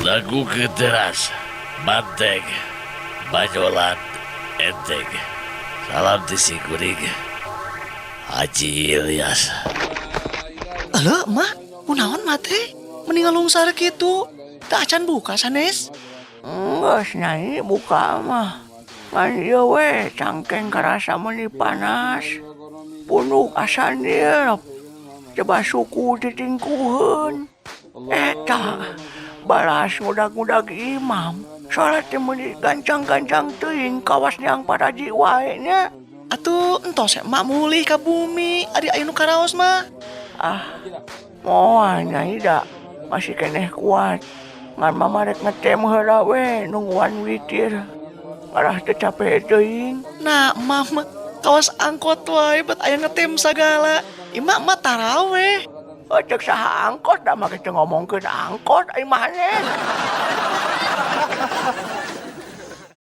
Dagukeun teras, Manteg, Banyolan, Enteng. Salam ti simkuring, Haji Ilyas. Halo, Mak, kunaon Mak teh? Meni ngalungsar kitu. Teu acan buka sanes? Enggeus, Nyai, buka mah. Ngan ieu we cangkeng karasa meuni panas. Punuk asa nilep. Coba suku ditingkuheun. Eta balas ngudag-ngudag imam. Salat teh meuni gancang-gancang teuing kawas neang paraji wae nya. Atuh entos Emak mulih ka bumi, ari aya nu karaos mah. Ah, moal, Nyai, da masih keneh kuat. Ngan mama rek ngetem heula we nungguan witir. Ngarah teu capek teuing. Nah, emak mah kawas angkot wae bet aya ngetem sagala. Ima mah taraweh. Oh, cek saha angkot? Da mah teu ngomongkeun angkot ai maneh.